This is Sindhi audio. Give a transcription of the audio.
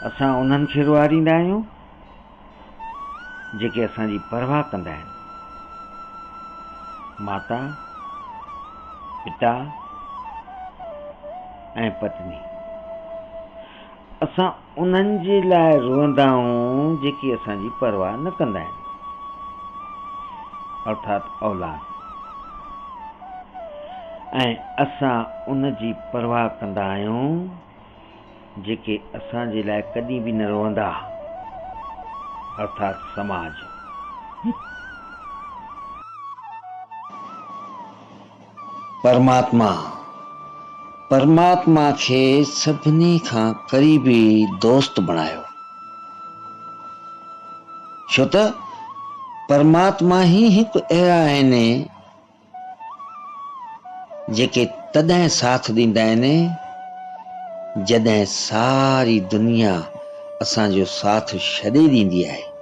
اسان انهن کي روئاريندا آهيون، جيڪي اسان جي پرواهه ڪندا آهن. ماتا، پتا ۽ پتني. اسان انهن جي لاء روئندا آهيون جيڪي اسان جي پرواهه نه ڪندا آهن. ارٿات اولاد. ۽ اسان ان جي پرواهه ڪندا آهيون جيڪي اسان جي لاء ڪڏهن به نه روئندا، ارٿات سماج. پرماتما، پرماتما کي سڀني کان قريبي دوست بڻايو، ڇو ته پرماتما ئي هڪ اهڙا آهن، جيڪي تڏهن ساٿ ڏيندا آهن، جڏهن ساري دنيا اسان جو ساٿ ڇڏي ڏيندي آهي.